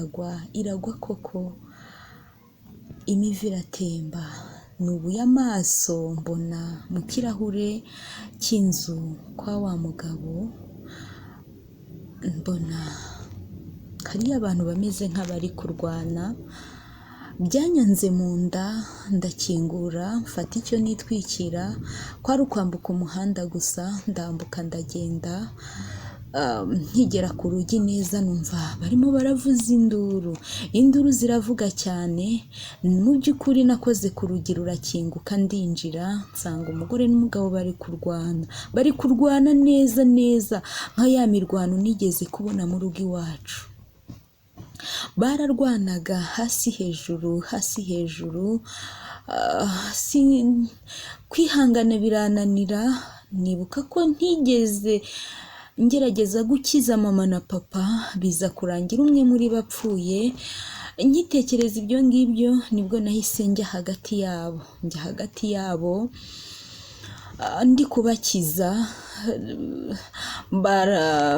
Iragwa, iragwa koko, imivu iratemba. Nubuye amaso mbona mu kirahure cy'inzu kwa wa mugabo, mbona hariyo abantu bameze nk'abari kurwana. Byanyanze mu nda, ndakingura mfata icyo nitwikira, kwari ukwambuka umuhanda gusa, ndambuka ndagenda. Nkigera ku rugi neza numva barimo baravuza induru, induru ziravuga cyane. Mu by'ukuri nakoze ku rugi rurakinguka ndinjira, nsanga umugore n'umugabo bari kurwana, bari kurwana neza neza nka ya mirwano nigeze kubona mu rugo iwacu. Bararwanaga hasi hejuru, hasi hejuru, kwihangana birananira. Nibuka ko ntigeze ngerageza gukiza mama na papa, biza kurangira umwe muri bo apfuye. Nkitekereza ibyo ngibyo nibwo nahise njya hagati yabo, njya hagati yabo ndi kubakiza.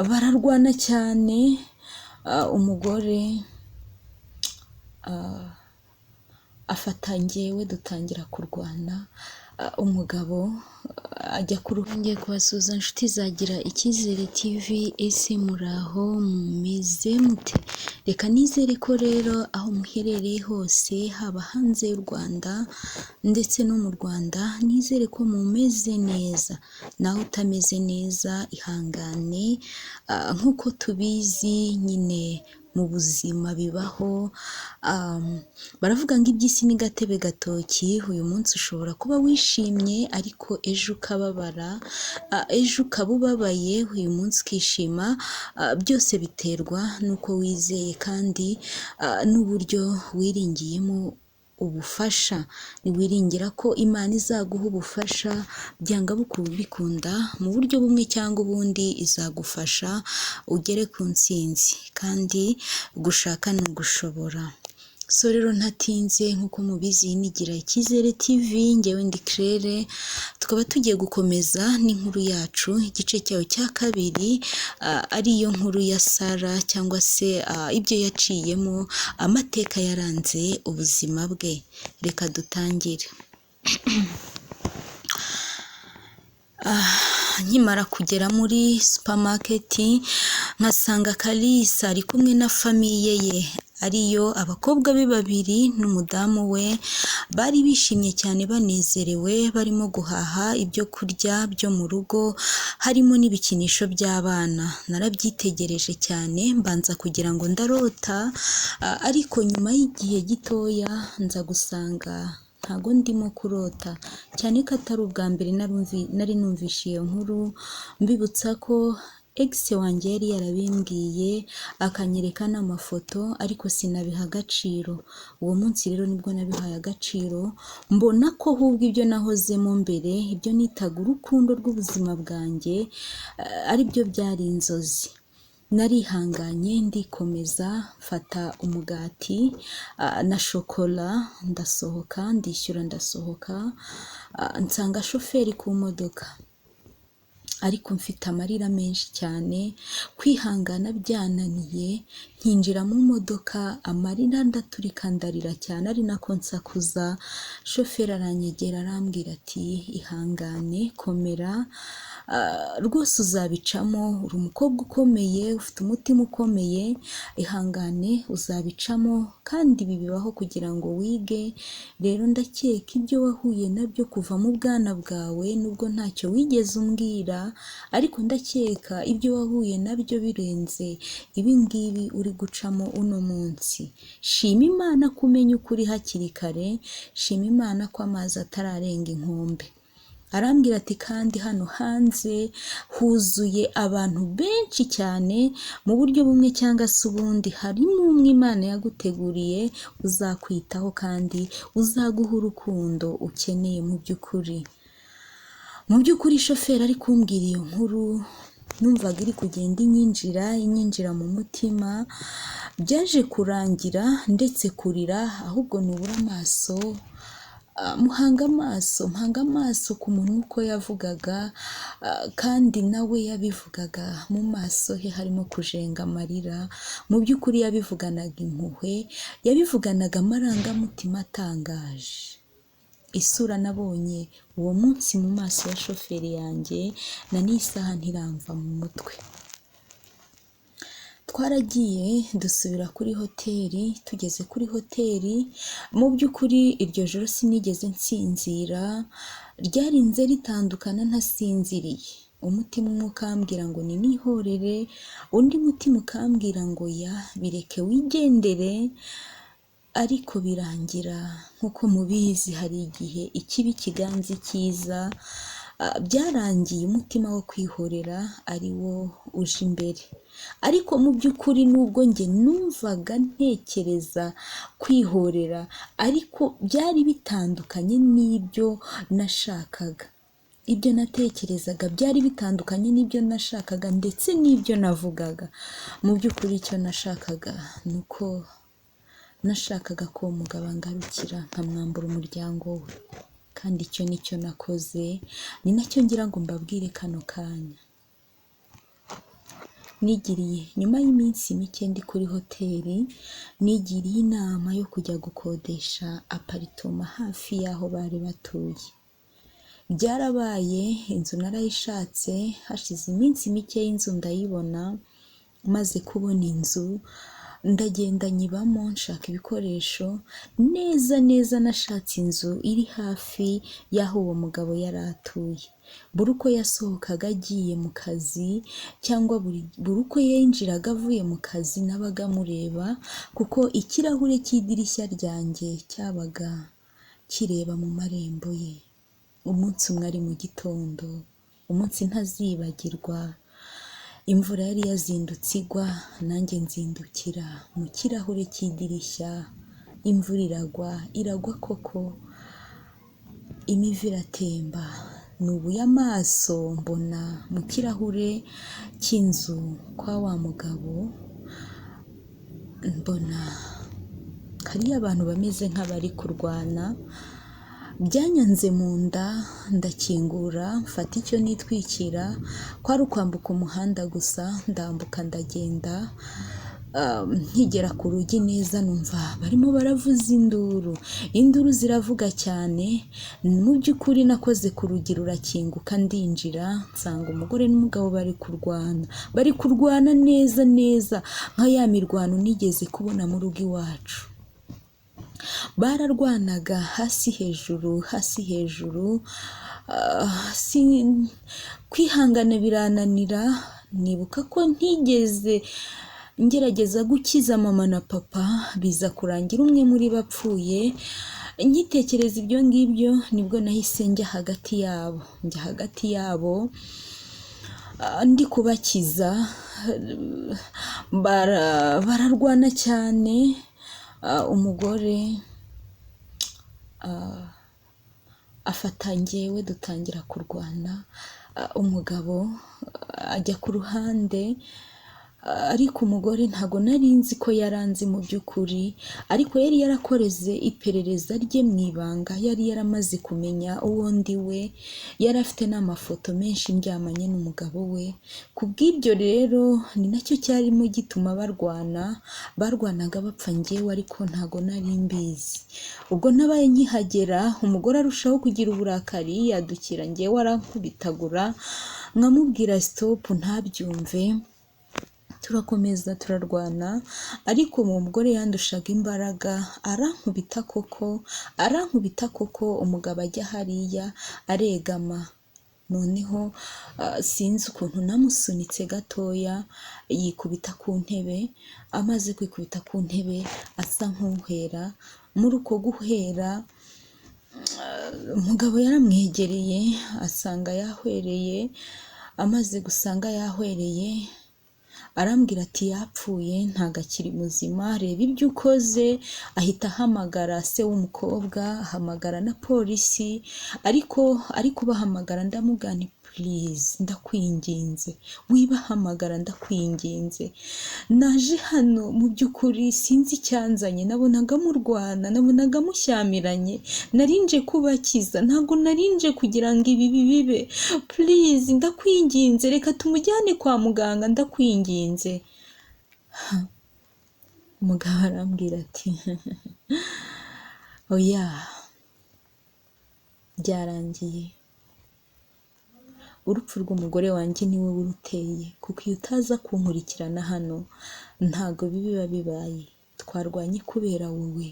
Bararwana cyane, umugore afata njyewe dutangira kurwana, umugabo ajya ku ruhande. Ngiye kubasuhuza inshuti zagira Icyizere TV, ese muraho mumeze mute? Reka nizere ko rero aho muherereye hose, haba hanze y'u Rwanda ndetse no mu Rwanda, nizere ko mumeze neza. Naho utameze neza ihangane, nk'uko tubizi nyine mu buzima bibaho. Baravuga ngo iby'isi ni gatebe gatoki, uyu munsi ushobora kuba wishimye ariko ejo ukababara, ejo ukaba ubabaye, uyu munsi ukishima, byose biterwa n'uko wizeye kandi n'uburyo wiringiyemo ubufasha. Niwiringira ko Imana izaguha ubufasha, byanga bikunda mu buryo bumwe cyangwa ubundi izagufasha ugere ku ntsinzi, kandi gushaka ni ugushobora. So rero ntatinze, nk'uko mubizi iyi ni Gira Icyizere TV, njyewe ndi Claire, tukaba tugiye gukomeza n'inkuru yacu, igice cyayo cya kabiri, ariyo nkuru ya Sara cyangwa se ibyo yaciyemo, amateka yaranze ubuzima bwe. Reka dutangire. Nkimara kugera muri supermarket nkasanga Kalisa ari kumwe na famille ye, ariyo abakobwa be babiri n'umudamu we, bari bishimye cyane banezerewe, barimo guhaha ibyo kurya byo mu rugo, harimo n'ibikinisho by'abana. Narabyitegereje cyane mbanza kugira ngo ndarota, ariko nyuma y'igihe gitoya nza gusanga ntago ndimo kurota, cyane ko atari ubwa mbere nari numvishe iyo nkuru. Mbibutsa ko ex wanjye yari yarabimbwiye akanyereka n'amafoto, ariko sinabiha agaciro. Uwo munsi rero nibwo nabihaye agaciro, mbona ko ahubwo ibyo nahozemo mbere, ibyo nitaga urukundo rw'ubuzima bwanjye, aribyo byari inzozi. Narihanganye ndikomeza, mfata umugati na shokora, ndasohoka, ndishyura ndasohoka, nsanga shoferi ku modoka, ariko mfite amarira menshi cyane, kwihangana byananiye, nkinjira mu modoka amarira ndaturika ndarira cyane ari nako nsakuza. Shoferi aranyegera arambwira ati ihangane, komera, rwose uzabicamo, uri umukobwa ukomeye, ufite umutima ukomeye, ihangane uzabicamo, kandi ibi bibaho kugira ngo wige. Rero ndakeka ibyo wahuye nabyo kuva mu bwana bwawe, nubwo ntacyo wigeze umbwira, ariko ndakeka ibyo wahuye nabyo birenze ibi ngibi uri gucamo uno munsi. Shima Imana ko umenya ukuri hakiri kare, shima Imana ko amazi atararenga inkombe. Arambwira ati kandi hano hanze huzuye abantu benshi cyane, mu buryo bumwe cyangwa se ubundi harimo umwe Imana yaguteguriye uzakwitaho kandi uzaguha urukundo ukeneye mu by'ukuri. Mu by'ukuri shoferi ari kumbwira iyo nkuru, numvaga iri kugenda inyinjira, inyinjira mu mutima, byaje kurangira ndetse kurira, ahubwo nubura amaso Muhanga amaso, mpanga amaso ku muntu uko yavugaga, kandi nawe yabivugaga mu maso he harimo kujenga amarira. Mu by'ukuri yabivuganaga impuhwe, yabivuganaga amarangamutima atangaje. Isura nabonye uwo munsi mu maso ya shoferi yanjye na n'isaha ntiramva mu mutwe. Twaragiye dusubira kuri hoteli, tugeze kuri hoteli, mu by'ukuri iryo joro sinigeze nsinzira, ryarinze ritandukana ntasinziriye. Umutima umwe ukambwira ngo ninihorere, undi mutima ukambwira ngo ya bireke wigendere, ariko birangira nk'uko mubizi hari igihe ikibi kiganza icyiza, byarangiye umutima wo kwihorera ari wo uje imbere. Ariko mu by'ukuri nubwo njye numvaga ntekereza kwihorera, ariko byari bitandukanye n'ibyo nashakaga. Ibyo natekerezaga byari bitandukanye n'ibyo nashakaga ndetse n'ibyo navugaga. Mu by'ukuri icyo nashakaga ni uko nashakaga ko uwo mugabo angarukira nkamwambura umuryango we, kandi icyo nicyo nakoze, ni nacyo ngira ngo mbabwire kano kanya. Nigiriye nyuma y'iminsi mike ndi kuri hoteli, nigiriye inama yo kujya gukodesha aparitoma hafi y'aho bari batuye. Byarabaye, inzu narayishatse, hashize iminsi mike y'inzu ndayibona, maze kubona inzu ndagenda nyibamo nshaka ibikoresho, neza neza nashatse inzu iri hafi y'aho uwo mugabo yari atuye. Buri uko yasohokaga agiye mu kazi cyangwa buri uko yinjiraga avuye mu kazi nabaga mureba, kuko ikirahure cy'idirishya ryanjye cyabaga kireba mu marembo ye. Umunsi umwe ari mu gitondo, umunsi ntazibagirwa, imvura yari yazindutse igwa, nanjye nzindukira mu kirahure cy'idirishya, imvura iragwa, iragwa koko, imivu iratemba, nubuye amaso mbona mu kirahure cy'inzu kwa wa mugabo, mbona hariyo abantu bameze nk'abari kurwana, byanyanze mu nda ndakingura mfata icyo nitwikira, kwari ukwambuka umuhanda gusa, ndambuka ndagenda, nkigera ku rugi neza numva barimo baravuza induru, induru ziravuga cyane, mu by'ukuri nakoze ku rugi rurakinguka ndinjira, nsanga umugore n'umugabo bari kurwana, bari kurwana neza neza nka ya mirwano nigeze kubona mu rugo iwacu. Bararwanaga hasi hejuru, hasi hejuru, kwihangana birananira, nibuka ko ntigeze ngerageza gukiza mama na papa, biza kurangira umwe muri bo apfuye, nkitekereza ibyo ngibyo nibwo nahise njya hagati yabo, njya hagati yabo ndi kubakiza, bararwana cyane, umugore afata njyewe dutangira kurwana, umugabo ajya ku ruhande, ariko umugore ntago nari nzi ko yaranzi mu by'ukuri, ariko yari yarakoreze iperereza rye mu ibanga, yari yaramaze kumenya uwo ndi we, yari afite n'amafoto menshi ndyamanye n'umugabo we, ku bw'ibyo rero ni nacyo cyarimo gituma barwana, barwanaga bapfa njyewe ariko ntago nari mbizi. Ubwo nabaye nkihagera umugore arushaho kugira uburakari, yadukira njyewe arankubitagura, nkamubwira stop ntabyumve, turakomeza turarwana, ariko uwo mugore yandushaga imbaraga, arankubita koko, arankubita koko, umugabo ajya hariya aregama, noneho sinzi ukuntu namusunitse gatoya, yikubita ku ntebe, amaze kwikubita ku ntebe asa nk'uhera, muri uko guhera umugabo yaramwegereye asanga yahwereye, amaze gusanga yahwereye arambwira ati yapfuye ntago akiri muzima, reba ibyo ukoze, ahita ahamagara se w'umukobwa, ahamagara na polisi, ariko ari kubahamagara ndamubwira nti Please, ndakwinginze, wibahamagara, ndakwinginze. Naje hano mu by'ukuri sinzi icyanzanye, nabonaga murwana, nabonaga mushyamiranye, narinje kubakiza, ntabwo narinje kugira ngo ibi bibe. Please, ndakwinginze, reka tumujyane kwa muganga, ndakwinginze." Umugabo arambwira ati: "Oya, byarangiye. Urupfu rw'umugore wanjye ni wowe uruteye, kuko iyo utaza kunkurikirana hano ntabwo biba bibaye. Twarwanye kubera wowe.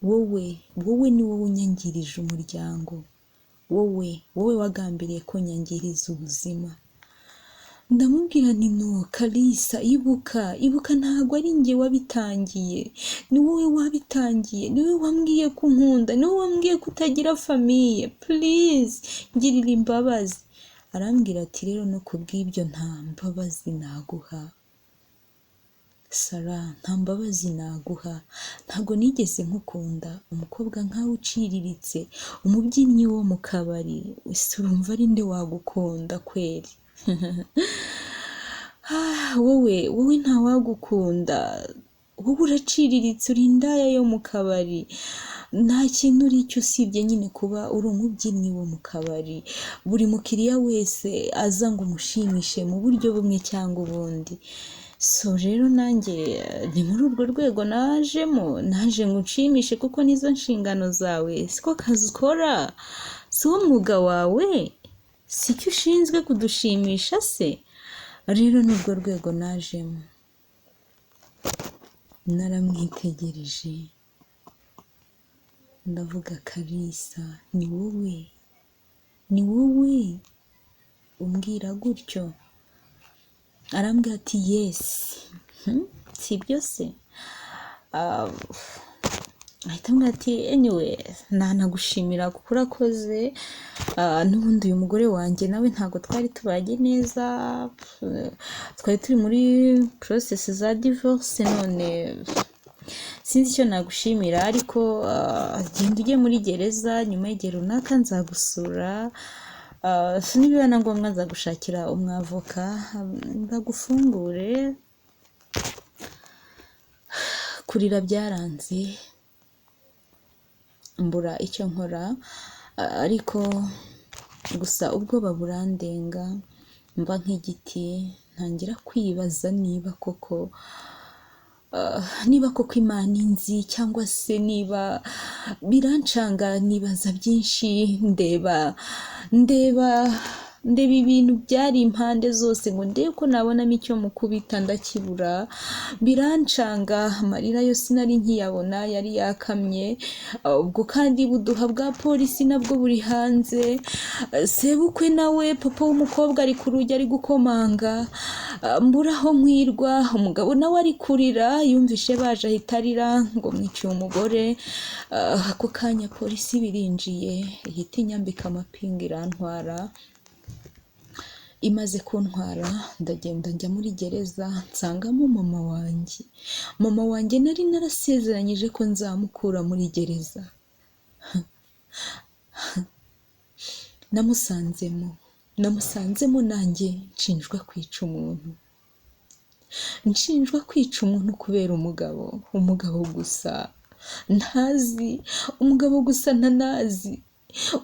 Wowe, wowe ni wowe unyangirije umuryango, wowe, wowe wagambiriye ko nyangiriza ubuzima." Ndamubwira nti: "No, Kalisa, ibuka, ibuka, ntabwo ari njye wabitangiye, ni wowe wabitangiye, ni wowe wambwiye ko unkunda, ni wowe wambwiye ko utagira famille. Please, ngirira imbabazi." Arambwira ati: "Rero no ku bw'ibyo nta mbabazi naguha, Sara, nta mbabazi naguha. Ntabwo nigeze nkukunda. Umukobwa nkawe uciriritse, umubyinnyi wo mu kabari, ese urumva ari nde wagukunda kweri? Wowe, wowe ntawagukunda. Wowe uraciriritse, uri indaya yo mu kabari, nta kintu uri cyo usibye nyine kuba uri umubyinnyi wo mu kabari. Buri mukiriya wese aza ngo umushimishe mu buryo bumwe cyangwa ubundi. So rero nanjye ni muri urwo rwego najemo, naje ngo unshimishe kuko nizo nshingano zawe, siko kazi ukora, si wo mwuga wawe, si cyo ushinzwe kudushimisha se? Rero ni urwo rwego najemo." Naramwitegereje ndavuga: "Kalisa, ni wowe, ni wowe umbwira gutyo?" Arambwira ati: "Yes, si byo se?" Ahita ambwira ati: "Anyway, nanagushimira kuko urakoze. N'ubundi uyu mugore wanjye nawe ntabwo twari tubanye neza, twari turi muri process za divorce. None sinzi icyo nagushimira, ariko genda ujye muri gereza, nyuma y'igihe runaka nzagusura. Nibiba na ngombwa nzagushakira umwavoka bagufungure." Kurira byaranze, mbura icyo nkora, ariko gusa ubwoba burandenga, mba nk'igiti, ntangira kwibaza niba koko Imana inzi cyangwa se niba birancanga. Nibaza byinshi, ndeba, ndeba, ndeba ibintu byari impande zose ngo ndebe ko nabonamo icyo mukubita, ndakibura, birancanga. Amarira yo sinari nkiyabona, yari yakamye. Ubwo kandi buduha bwa polisi nabwo buri hanze. Sebukwe nawe, papa w'umukobwa, ari ku rugi ari gukomanga. Mbura aho nkwirwa. Umugabo nawe ari kurira, yumvishe baje ahita arira ngo mwiciye umugore. Ako kanya polisi birinjiye, ihita inyambika amapingu irantwara. Imaze kuntwara ndagenda njya muri gereza, nsangamo mama wanjye, mama wanjye nari narasezeranyije ko nzamukura muri gereza. Namusanzemo, namusanzemo nanjye nshinjwa kwica umuntu, nshinjwa kwica umuntu kubera umugabo, umugabo gusa ntazi, umugabo gusa ntanazi,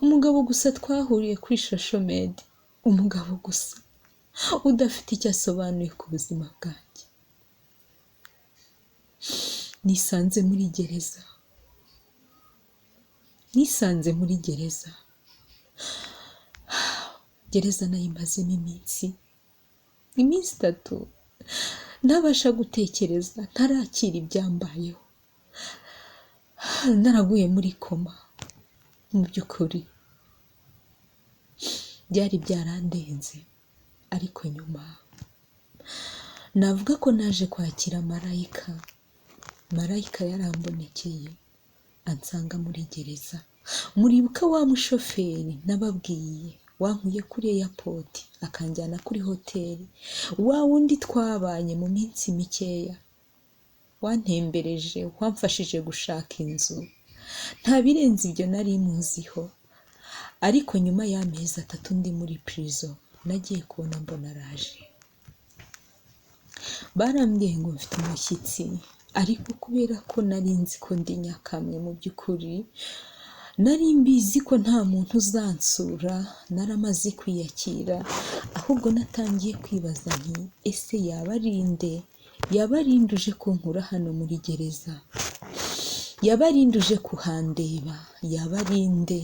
umugabo gusa twahuriye kuri social media, umugabo gusa udafite icyo asobanuye ku buzima bwanjye. Nisanze muri gereza, nisanze muri gereza. Gereza nayimazemo iminsi 3, ntabasha gutekereza, ntarakira ibyambayeho, naraguye muri koma. Mu by'ukuri byari byarandenze, ariko nyuma navuga ko naje kwakira marayika. Marayika yarambonekeye ansanga muri gereza. Muribuka wa mushoferi nababwiye wankuye kuri airport akanjyana kuri hoteli, wa wundi twabanye mu minsi mikeya, wantembereje, wamfashije gushaka inzu? Nta birenze ibyo nari muziho. Ariko nyuma y'amezi 3 ndi muri prison, nagiye kubona mbona araje. Barambwiye ngo mfite umushyitsi, ariko kubera ko nari nzi ko ndi nyakamwe, mu by'ukuri nari mbizi ko nta muntu uzansura, naramaze kwiyakira. Ahubwo natangiye kwibaza nti: ese yaba ari nde? Yaba ari nde uje kunkura hano muri gereza? Yaba ari nde uje kuhandeba? Yaba ari nde?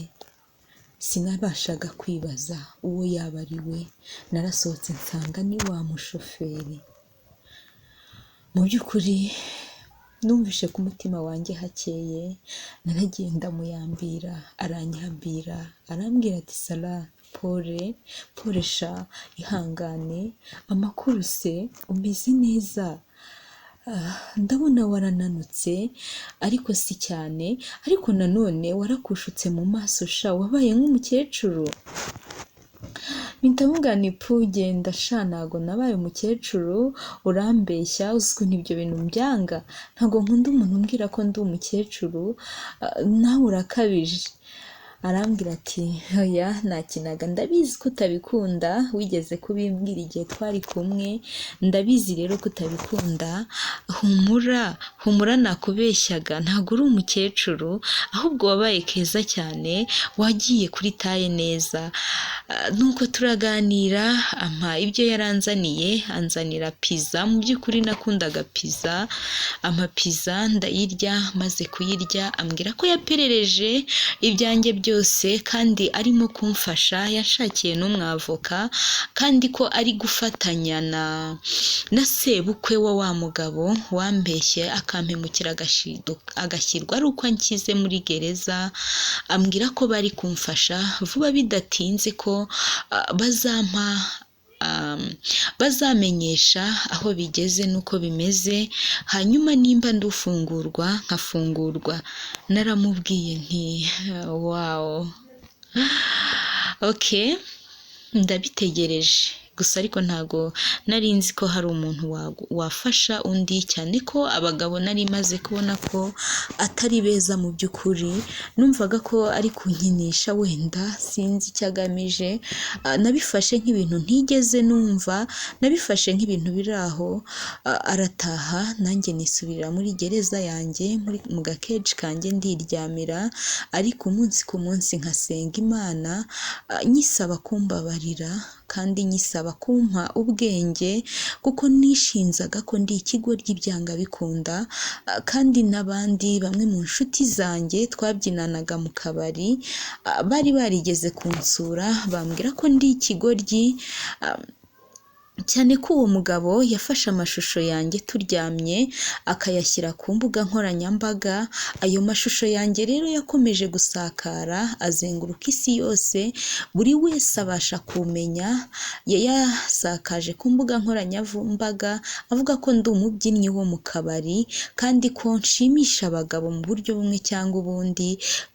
Sinabashaga kwibaza uwo yaba ari we. Narasohotse nsanga ni wa mushoferi. Mu by'ukuri numvishe ku mutima wanjye hakeye. Naragiye ndamuyambira, aranyambira, arambwira ati: "Sara, pole pole sha, ihangane, amakuru se, umeze neza? Ndabona warananutse, ariko si cyane, ariko nanone warakushutse mu maso sha, wabaye nk'umukecuru." Mpita mubwira nti: "Pu, genda sha, ntago nabaye umukecuru, urambeshya, uzi ukuntu ibyo bintu mbyanga, ntago nkunda umuntu umbwira ko ndi umukecuru, nawe urakabije." Arambwira ati: "Oya, nakinaga, ndabizi ko utabikunda, wigeze kubimbwira igihe twari kumwe, ndabizi rero ko utabikunda, humura humura, nakubeshyaga, ntabwo uri umukecuru, ahubwo wabaye keza cyane, wagiye kuri taille neza." Nuko turaganira, ampa ibyo yaranzaniye, anzanira pizza. Mu by'ukuri nakundaga pizza. Ampa pizza ndayirya, maze kuyirya ambwira ko yaperereje ibyanjye byose kandi arimo kumfasha, yashakiye n'umwavoka, kandi ko ari gufatanya na sebukwe wa mugabo wambeshye akampemukira agashyirwa ari uko anshyize muri gereza. Ambwira ko bari kumfasha vuba bidatinze, ko bazampa, bazamenyesha aho bigeze n'uko bimeze, hanyuma nimba ndufungurwa nkafungurwa. Naramubwiye nti: "Wow, okay, ndabitegereje gusa." Ariko ntago nari nzi ko hari umuntu wafasha undi, cyane ko abagabo nari maze kubona ko atari beza. Mu by'ukuri numvaga ko ari kunkinisha, wenda sinzi icyo agamije. Nabifashe nk'ibintu ntigeze numva, nabifashe nk'ibintu biri aho. Arataha, nanjye nisubirira muri gereza yanjye, mu gakeji kanjye, ndiryamira. Ariko umunsi ku munsi nkasenga Imana, nyisaba kumbabarira kandi nyisaba kumpa ubwenge, kuko nishinzaga ko ndi ikigoryi byanga bikunda. Kandi n'abandi bamwe mu nshuti zanjye twabyinanaga mu kabari bari barigeze kunsura bambwira ko ndi ikigoryi, cyane ko uwo mugabo yafashe amashusho yanjye turyamye akayashyira ku mbuga nkoranyambaga. Ayo mashusho yanjye rero yakomeje gusakara, azenguruka isi yose, buri wese abasha kumenya. Yayasakaje ku mbuga nkoranyambaga avuga ko ndi umubyinnyi wo mu kabari, kandi ko nshimisha abagabo mu buryo bumwe cyangwa ubundi,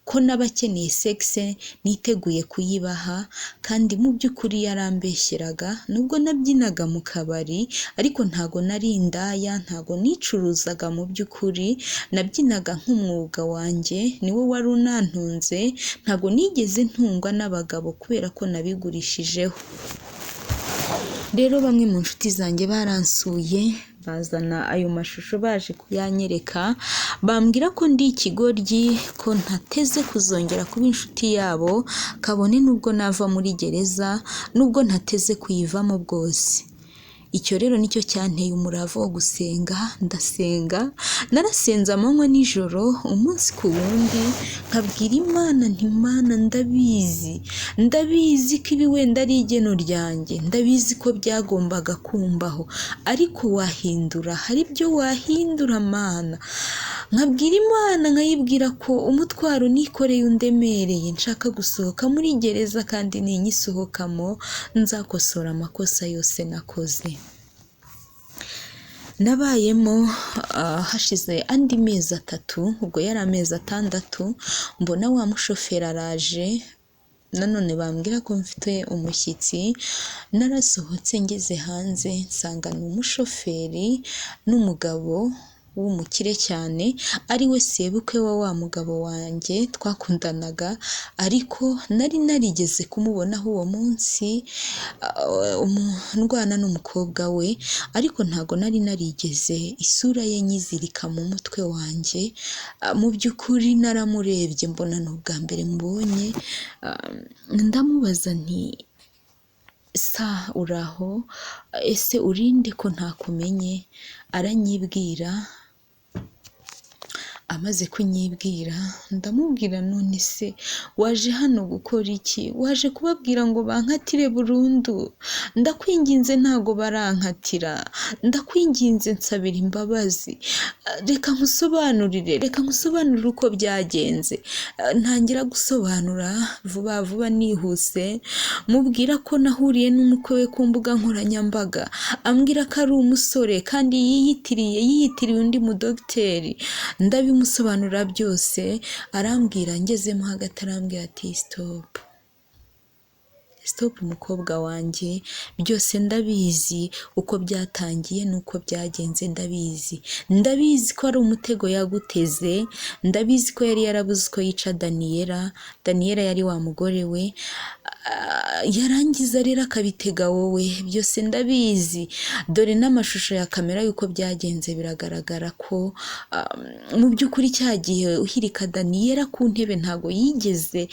ko n'abakeneye sexe niteguye kuyibaha. Kandi mu by'ukuri yarambeshyeraga. Nubwo nabyinaga mu kabari, ariko ntago nari indaya, ntago nicuruzaga. Mu by'ukuri nabyinaga nk'umwuga wanjye, niwo wari unantunze. Ntago nigeze ntungwa n'abagabo kubera ko nabigurishijeho. Rero bamwe mu nshuti zanjye baransuye, bazana ayo mashusho baje kuyanyereka, bambwira ko ndi ikigoryi, ko ntateze kuzongera kuba inshuti yabo, kabone nubwo nava muri gereza, nubwo ntateze kuyivamo bwose. Icyo rero nicyo cyanteye umurava wo gusenga. Ndasenga, narasenze amanywa nijoro, umunsi ku wundi, nkabwira Imana nti: "Mana, ndabizi, ndabizi ko ibi wenda ari igeno ryanjye, ndabizi ko byagombaga kumbaho, ariko wahindura, hari ibyo wahindura, Mana." Nkabwira Imana, nkayibwira ko umutwaro nikoreye undemereye, nshaka gusohoka muri gereza, kandi ninyisohokamo nzakosora amakosa yose nakoze. Nabayemo hashize andi mezi 3, ubwo yari amezi 6, mbona wa mushoferi araje nanone, bambwira ko mfite umushyitsi. Narasohotse, ngeze hanze nsanga ni umushoferi n'umugabo. w'umukire cyane, ari we sebukwe wa wa mugabo wanjye twakundanaga, ariko nari narigeze kumubonaho uwo munsi ndwana n'umukobwa we, ariko ntago nari narigeze isura ye nyizirika mu mutwe wanjye. Mu by'ukuri naramurebye mbona ni ubwa mbere mubonye, ndamubaza nti sa uraho, ese urinde ko ntakumenye? Aranyibwira, amaze kunyibwira ndamubwira none se waje hano gukora iki? Waje kubabwira ngo bankatire burundu? Ndakwinginze ntago barankatira, ndakwinginze nsabira imbabazi, reka nkusobanurire, reka nkusobanurire uko byagenze. Ntangira gusobanura vuba vuba nihuse, mubwira ko nahuriye n'umukwe we ku mbuga nkoranyambaga, ambwira ko ari umusore kandi yiyitiriye undi mudogiteri, ndabimusobanurira byose, arambwira, ngezemo hagati arambwira ati stop, stop umukobwa wanjye, byose ndabizi uko byatangiye n'uko byagenze ndabizi, ndabizi ko ari umutego yaguteze, ndabizi ko yari yarabuze uko yica Daniyela, Daniyela yari wa mugore we, yarangiza rero akabitega wowe, byose ndabizi, dore n'amashusho ya kamera y'uko byagenze biragaragara ko mu by'ukuri cya gihe uhirika Daniyela ku ntebe ntago yigeze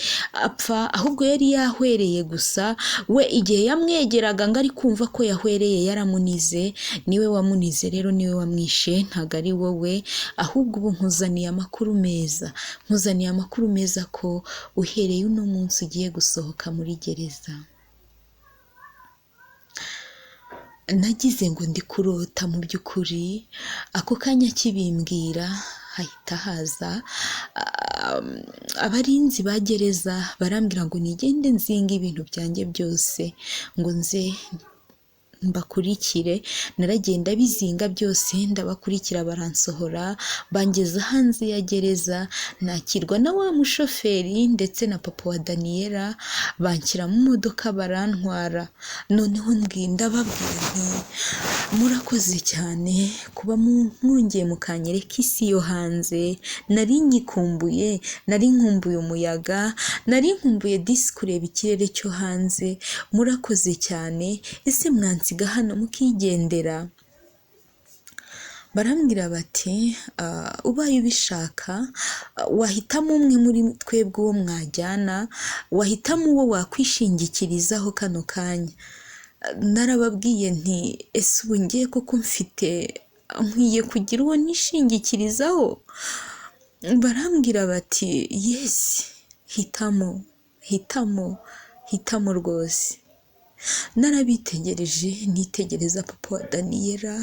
apfa, ahubwo yari yahwereye gusa, we igihe yamwegeraga ngo ari kumva ko yahwereye yaramunize, niwe wamunize rero niwe wamwishe, ntago ari wowe, ahubwo ubu nkuzaniye amakuru meza, nkuzaniye amakuru meza ko uhereye uno munsi ugiye gusohoka muri gereza. Nagize ngo ndi kurota mu by'ukuri, ako kanya kibimbwira hahita haza abarinzi ba gereza barambwira ngo nigende nzinga ibintu byanjye byose ngo nze mbakurikire, naragenda bizinga byose ndabakurikira baransohora, bangeza hanze ya gereza, nakirwa na wa mushoferi ndetse na papa wa Daniyela, banshyira mu modoka barantwara, noneho ndababwira nti murakoze cyane kuba mwongeye mukanyereka isi yo hanze, nari nyikumbuye, nari nkumbuye umuyaga, nari nkumbuye disi kureba ikirere cyo hanze, murakoze cyane, ese mwansiga hano mukigendera? Barambwira bati ubaye ubishaka wahitamo umwe muri twebwe uwo mwajyana, wahitamo uwo wakwishingikirizaho kano kanya. Narababwiye nti ese ubu ngiye koko mfite, nkwiye kugira uwo nishingikirizaho? Barambwira bati yesi, hitamo, hitamo, hitamo rwose. Narabitegereje, nitegereza papa wa Daniyela,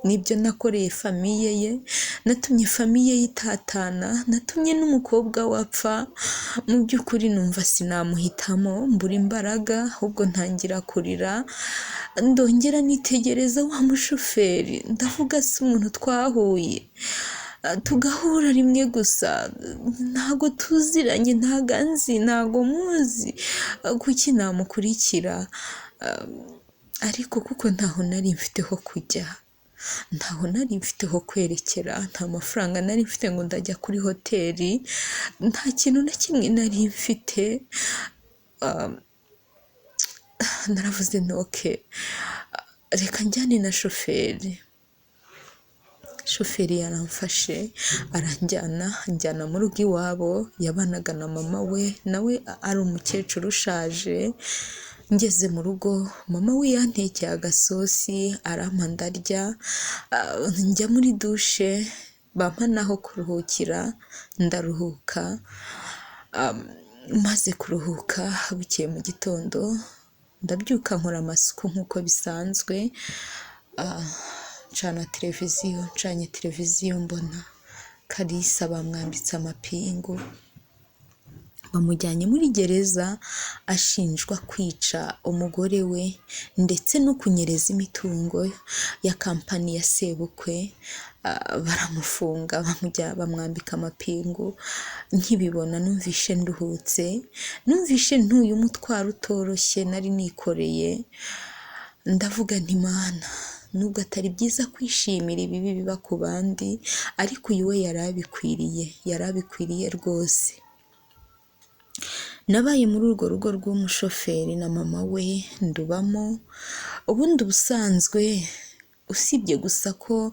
nibyo nakoreye famiye ye, natumye famiye ye itatana, natumye n'umukobwa we apfa, mu by'ukuri numva sinamuhitamo, mbura imbaraga, ahubwo ntangira kurira, ndongera nitegereza wa mushoferi, ndavuga si umuntu twahuye, tugahura rimwe gusa, ntago tuziranye, ntago anzi, ntago muzi, kuki namukurikira? Ariko kuko ntaho nari mfite ho kujya, ntaho nari mfite ho kwerekera, nta mafaranga nari mfite ngo ndajya kuri hoteli, nta kintu na kimwe nari mfite, naravuze nti okay, reka njyane na shoferi. Shoferi yaramfashe aranjyana, anjyana mu rugo iwabo, yabanaga na mama we, nawe ari umukecuru ushaje, ngeze mu rugo mama we yantekeye agasosi arampa ndarya, njya muri dushe bampa n'aho kuruhukira ndaruhuka, maze kuruhuka bukeye mu gitondo ndabyuka nkora amasuku nk'uko bisanzwe, ncana televiziyo, ncanye televiziyo mbona Kalisa bamwambitse amapingu, bamujyanye muri gereza ashinjwa kwica umugore we ndetse no kunyereza imitungo ya kampani ya sebukwe, baramufunga bamwambika amapingu, nkibibona numvishe nduhutse, numvishe ntuye umutwaro utoroshye nari nikoreye, ndavuga nti Mana Nubwo atari byiza kwishimira ibibi biba ku bandi, ariko uyu we yari abikwiriye, yari abikwiriye rwose. Nabaye muri urwo rugo rw'umushoferi na mama we ndubamo, ubundi ubusanzwe usibye gusa ko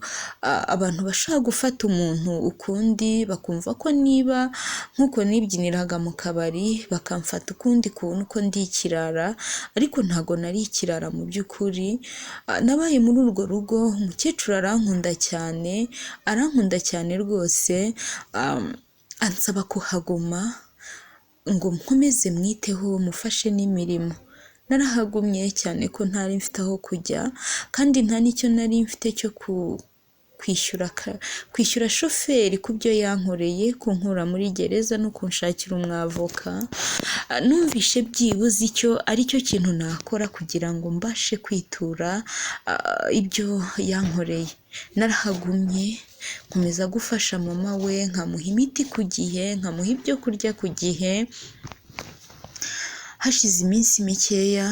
abantu bashobora gufata umuntu ukundi bakumva ko niba nk'uko nibyiniraga mu kabari bakamfata ukundi kuntu ko ndi ikirara, ariko ntago nari ikirara mu by'ukuri. Nabaye muri urwo rugo, umukecuru arankunda cyane, arankunda cyane rwose, ansaba kuhaguma ngo nkomeze mwiteho mufashe n'imirimo. Narahagumye cyane ko ntari mfite aho kujya, kandi nta n'icyo nari mfite cyo kwishyura shoferi ku byo yankoreye, kunkura muri gereza no kunshakira umwavoka. Numvishe byibuze icyo ari cyo kintu nakora kugira ngo mbashe kwitura ibyo yankoreye. Narahagumye nkomeza gufasha mama we, nkamuha imiti ku gihe, nkamuha ibyo kurya ku gihe. Hashize iminsi mikeya,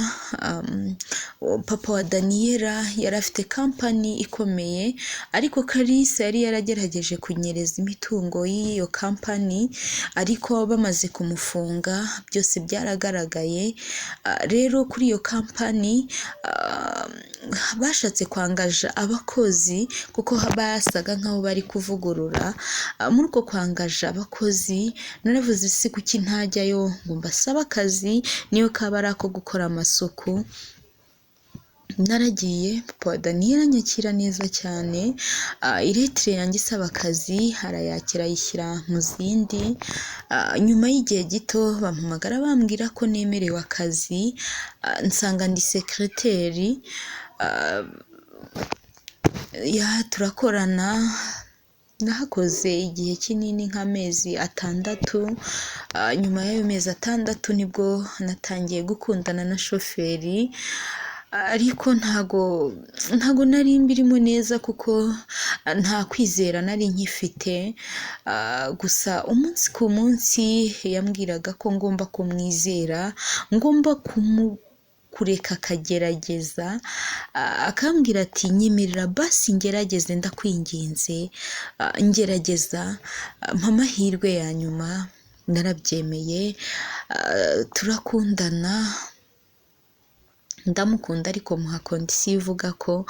papa wa Daniyela yari afite kampani ikomeye, ariko Kalisa yari yaragerageje kunyereza imitungo y'iyo kampani, ariko bamaze kumufunga byose byaragaragaye. Rero kuri iyo kampani bashatse kwangaja abakozi kuko basaga nkaho bari kuvugurura. Muri uko kwangaja abakozi naravuze si kuki ntajyayo ngo mbasabe akazi, niyo kaba ari ako gukora amasuku. Naragiye, papa wa Daniyela anyakira neza cyane, iretire yanjye isaba akazi arayakira ayishyira mu zindi. Nyuma y'igihe gito bampamagara bambwira ko nemerewe akazi, nsanga ndi sekereteri, turakorana. Nahakoze igihe kinini nk'amezi 6, nyuma y'ayo mezi 6 nibwo natangiye gukundana na shoferi, ariko ntago nari mbirimo neza kuko nta kwizera nari nkifite. Gusa umunsi ku munsi yambwiraga ko ngomba kumwizera, ngomba kureka akagerageza, akambwira ati nyemerera basi ngerageze, ndakwinginze, ngerageza, mpa amahirwe ya nyuma. Narabyemeye, turakundana, ndamukunda, ariko muha kondisiyo ivuga ko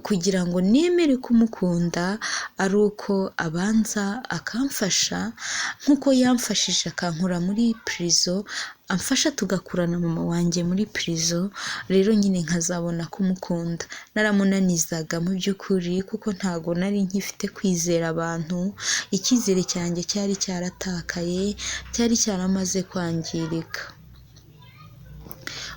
kugira ngo nemere kumukunda ari uko abanza akamfasha nk'uko yamfashije akankura muri prison, amfasha tugakurana mama wanjye muri prison, rero nyine nkazabona kumukunda. Naramunanizaga mu by'ukuri kuko ntago nari nkifite kwizera abantu, icyizere cyanjye cyari cyaratakaye, cyari cyaramaze kwangirika.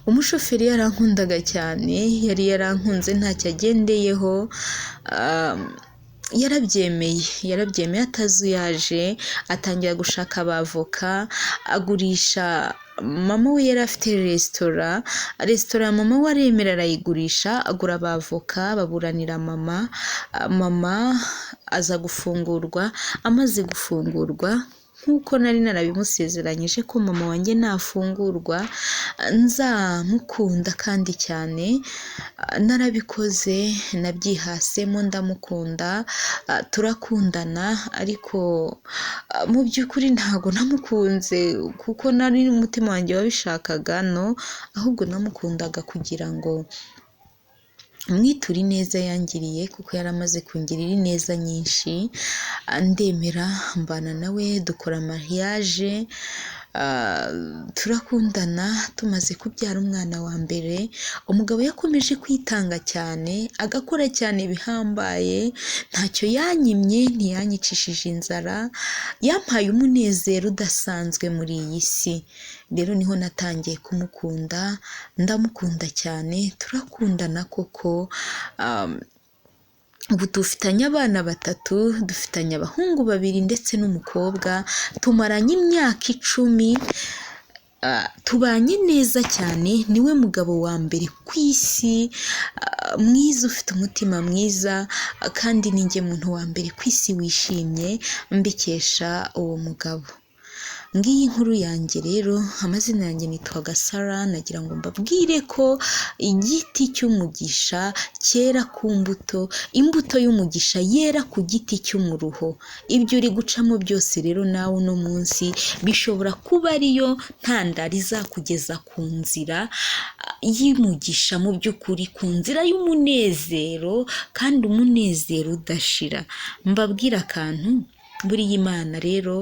Umushoferi yarankundaga cyane, yari yarankunze ntacyo agendeyeho, yarabyemeye atazuyaje, atangira gushaka abavoka, agurisha mama we yari afite resitora, resitora mama we aremera arayigurisha, agura abavoka baburanira mama, mama aza gufungurwa, amaze gufungurwa nk'uko nari narabimusezeranyije ko mama wanjye nafungurwa nzamukunda kandi cyane, narabikoze, nabyihasemo ndamukunda, turakundana, ariko mu by'ukuri ntago namukunze kuko nari umutima wanjye wabishakaga, no, ahubwo namukundaga kugira ngo mwiture ineza yangiriye, kuko yari amaze kungirira ineza nyinshi. Ndemera mbana nawe, dukora mariage, turakundana. Tumaze kubyara umwana wa mbere, umugabo yakomeje kwitanga cyane, agakora cyane bihambaye, ntacyo yanyimye, ntiyanyicishije inzara, yampaye umunezero udasanzwe muri iyi si. Rero niho natangiye kumukunda, ndamukunda cyane, turakundana koko. Ubu dufitanye abana 3, dufitanye abahungu 2 ndetse n'umukobwa, tumaranye imyaka 10, tubanye neza cyane. Niwe mugabo wa mbere ku isi mwiza, ufite umutima mwiza, kandi ni njye muntu wa mbere ku isi wishimye mbikesha uwo mugabo. Ngiyi inkuru yanjye rero, amazina yanjye nitwa Gasara, nagira ngo mbabwire ko igiti cy'umugisha cyera ku mbuto, imbuto y'umugisha yera ku giti cy'umuruho. Ibyo uri gucamo byose rero nawe uno munsi bishobora kuba ariyo ntandaro izakugeza ku nzira y'umugisha, mu by'ukuri ku nzira y'umunezero, kandi umunezero udashira. Mbabwire akantu, buriya Imana rero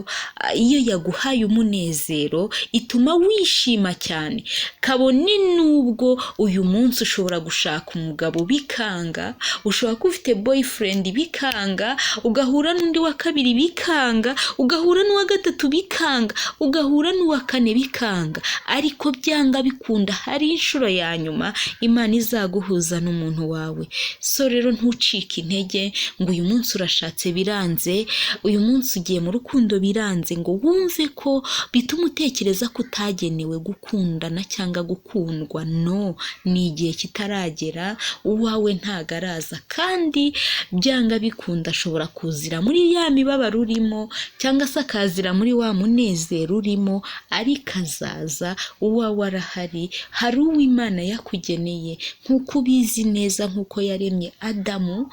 iyo yaguhaye umunezero ituma wishima cyane, kabone n'ubwo uyu munsi ushobora gushaka umugabo bikanga, ushobora kuba ufite boyfriend bikanga, ugahura n'undi wa kabiri bikanga, ugahura n'uwa gatatu bikanga, ugahura n'uwa kane bikanga, ariko byanga bikunda hari inshuro ya nyuma Imana izaguhuza n'umuntu wawe. So rero ntucike intege ngo uyu munsi urashatse biranze, uyu munsi ugiye mu rukundo biranze, ngo wumve ko bituma utekereza ko utagenewe gukundana cyangwa gukundwa. No, ni igihe kitaragera, uwawe ntago araza, kandi byanga bikunda ashobora kuzira muri ya mibabaro urimo, cyangwa se akazira muri wa munezero urimo, ariko azaza, uwawe arahari, hari uwo Imana yakugeneye, nk'uko ubizi neza, nk'uko yaremye Adamu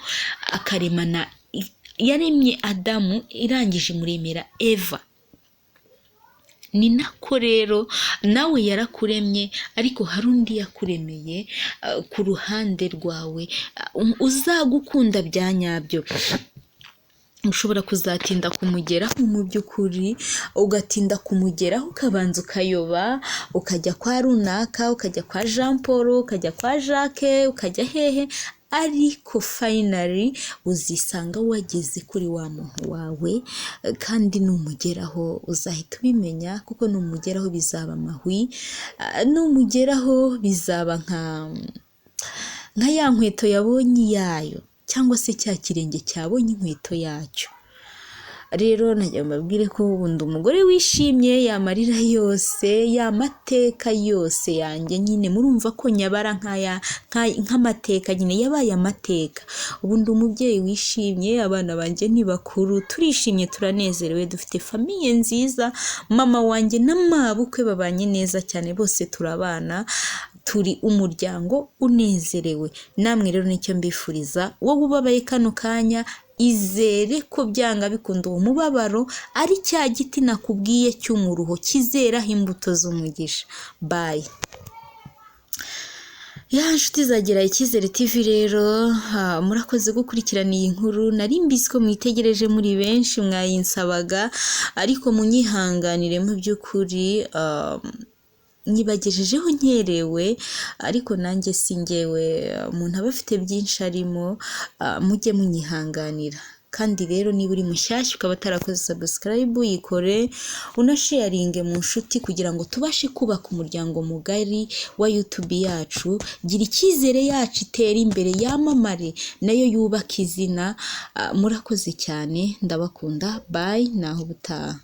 akaremana, yaremye Adamu irangije imuremera Eva. Ni nako rero nawe yarakuremye, ariko hari undi yakuremeye ku ruhande rwawe uzagukunda bya nyabyo. Ushobora kuzatinda kumugeraho mu by'ukuri, ugatinda kumugeraho, ukabanza ukayoba, ukajya kwa runaka, ukajya kwa Jean Paul, ukajya kwa Jacques, ukajya hehe, ariko finally uzisanga wageze kuri wa muntu wawe, kandi numugeraho uzahita ubimenya, kuko numugeraho bizaba amahwi, numugeraho bizaba nka ya nkweto yabonye iyayo, cyangwa se cya kirenge cyabonye inkweto yacyo. Rero nagira ngo mbabwire ko ubu ndi umugore wishimye, ya marira yose, ya mateka yose yanjye nyine murumva ko nyabara nk'aya nk'amateka nyine yabaye amateka. Ubu ndi umubyeyi wishimye, abana banjye ni bakuru, turishimye, turanezerewe, dufite famille nziza, mama wanjye na mabukwe babanye neza cyane, bose turabana, turi umuryango unezerewe. Namwe rero nicyo mbifuriza, wowe ubabaye kano kanya, izere ko byanga bikunda uwo mubabaro ari cya giti nakubwiye cy'umuruho kizeraho imbuto z'umugisha. Bye. Ya nshuti zagira Icyizere TV rero, murakoze gukurikirana iyi nkuru. Nari mbizi ko mwitegereje muri benshi, mwayinsabaga, ariko munyihanganire mu by'ukuri nyibagejejeho nkerewe, ariko nanjye si njyewe, umuntu aba afite byinshi arimo, mujye munyihanganira. Kandi rero niba uri mushyashya ukaba utarakoze subscribe, yikore, unasharinge mu nshuti kugira ngo tubashe kubaka umuryango mugari wa YouTube yacu. Gira Icyizere yacu itere imbere, yamamare, nayo yubake izina. Murakoze cyane, ndabakunda, bye, naho ubutaha.